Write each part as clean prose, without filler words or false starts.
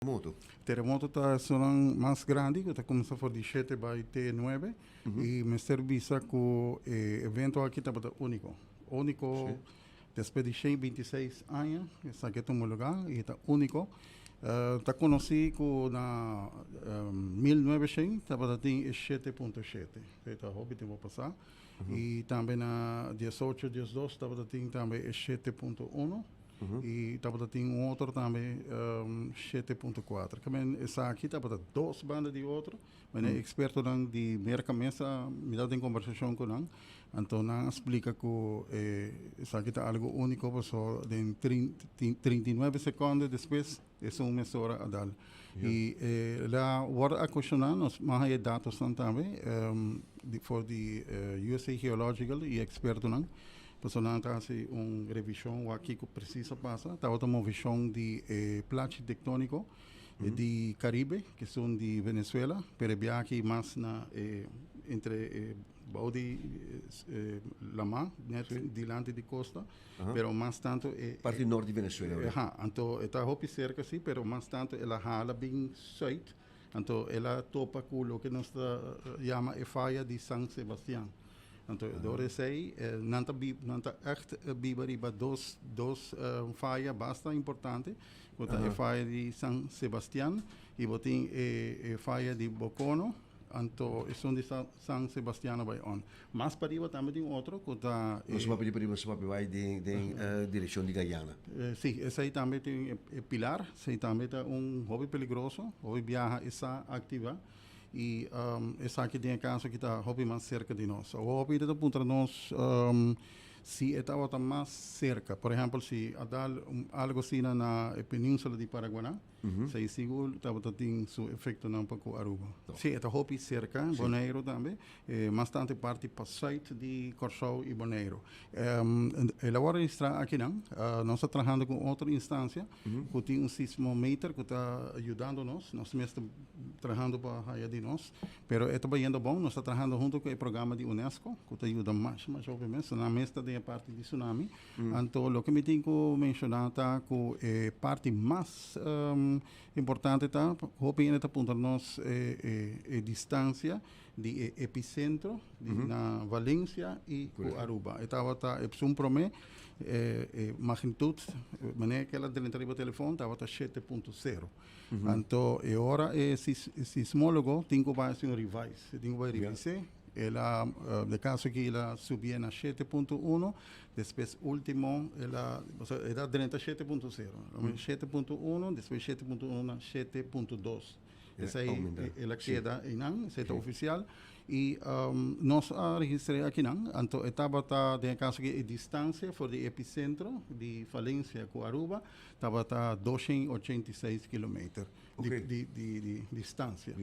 Terremoto. Terremoto ta esunnan mas grandi ku ta kuminsá for di shete bai te nuebe i mester bisa ku e evento aki tabata úniko. Úniko despues di shen 26 aña esaki a tuma lugá i ta úniko. Ta konosí ku na 1900 tabata tin e 7.7. E ta hopi tempu pasá. I tambe na 1812 tabata tin tambe e 7.1. I tabata tin un otro tambe, 7.4. Ke men esaki tabata dos banda di otro. Men e ekspertonan di Merka mes a mi tabata den kombersashon ku nan. Anto nan a splika ku esaki ta algu úniko pasobra den 39 sekonde despues esun mesora a dal. I el a wòrdu a kuestioná, nos mas haña e datosnan tambe for di USA Geological i ekspertonan. Pasobra nan ta hasi un revishon wak kiko presis a pasa. Tabata un movishon di e plachi tektóniko di Karibe, ke esun di Venezuela, pero e biaha aki mas na e entre e bou di lamá, nèt dilanti di kosta, pero mas tantu e Parti nort di Venezuela. Aha, anto e ta hopi serka si, pero mas tantu el a hala bin sùit, anto el a topa ku loke nos ta yama e faya di San Sebastian. Anto dor esei nan ta ègt biba riba dos faya basta importante, ku ta e faya di San Sebastian i bo tin e faya di Bocono, anto esun di San Sebastian a bai on. Mas pariba tambe tin otro ku ta e. Nos papia di pariba, nos papia bai den direkshon di Guyana. Si, esei tambe tin e Pilar, esei tambe ta un hopi peligroso, hopi biaha e sa aktivá. I esaki den e kaso aki ta hopi mas serka di nos. Awor hopi ta puntra nos si e tabata mas serka. Por ehèmpel si a dal algu asina na e peninsula di Paraguaná, esei sigur tabata tin su efektonan pa ku Aruba. Si e ta hopi serka, Boneiru tambe, mas tantu e parti pa sùit di Kòrsou i Boneiru. El a wòrdu registrá akinan. Nos ta trahando ku otro instansia ku tin un sismometer ku ta yudando nos. Nos mes ta trahando pa haya di nos, pero e ta bayendo bon. Nos ta trahando hunto ku e programa di UNESCO ku ta yuda masha masha hopi mes. Nan mes ta den e parti di tsunami. Anto loke mi tin ku menshoná ta ku e parti mas importante ta hopi hende ta puntra nos e distansia di e epicentro di na Valencia y cu Aruba. E tabata e psun prome e magnitud, manera cu el a drenta riba telefon, tabata 7.0. Anto e ora e sismologo tin cu bay haci un revise, e tin cu bay revise. El a, de caso aki el a subié na 7.1, despues ultimo el a, osea el a drenta 7.0, 7.1, despues 7.1 na 7.2. Esei el a keda einan, esei ta ofisial. I nos a registr'é akinan. Anto e tabata den e kaso aki e distansia for di episentro di Valencia ku Aruba tabata 286 kilometer di distansia.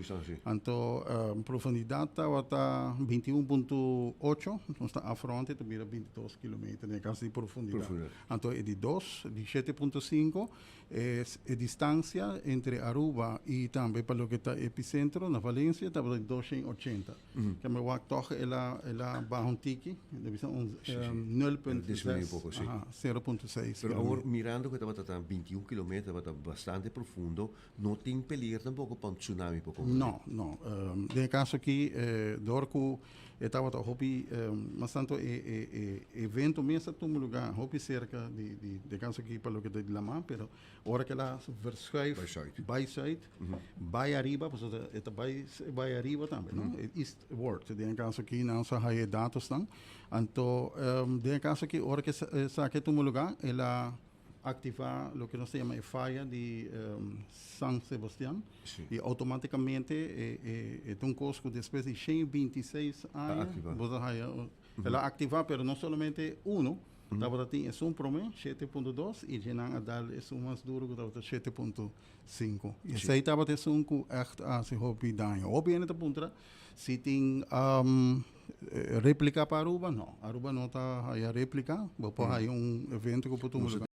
Anto profundidat tabata 21.8, nos ta afronte ta bira 22 kilometer den e kaso di profundidat. Anto e di dos, di 7.5, E distancia entre Aruba y tambe pa loke ta epicentro na Valencia tabata di 280. Ke mi wak toch el a el a baha un tiki, debe ser un 0.6, aha, 0.6. Pero awor mirando ku tabata ta 21 kilometer, tabata bastante profundo, no tin peliger tampoco pa un tsunami por komo? No, no. Den e caso aki dor ku E tabata hopi, mas tanto e evento mes a tuma lugar hopi cerca di de caso aki pa loke ta di lama, pero ora cu el a verschuif bay zuid, bay ariba, pasobra e ta bay bay ariba tambe, no? Eastward, den e caso aki nan sa haya e datosnan. Anto den e caso aki ora cu esaki a tuma lugar el a activa loke nos ta yama e faya di San Sebastian y automaticamente e ta un cos cu despues di 126 aña bo ta haya el a activa, pero no solamente uno, tabata tin esun prome 7.2 y dje nan a dal esun mas duro cu tabata 7.5 y esey tabata esun cu echt a haci hopi daño. Hopi hende ta puntra si tin replica pa Aruba. No, Aruba no ta haya replica. Bo por haya un evento cu por tuma lugar.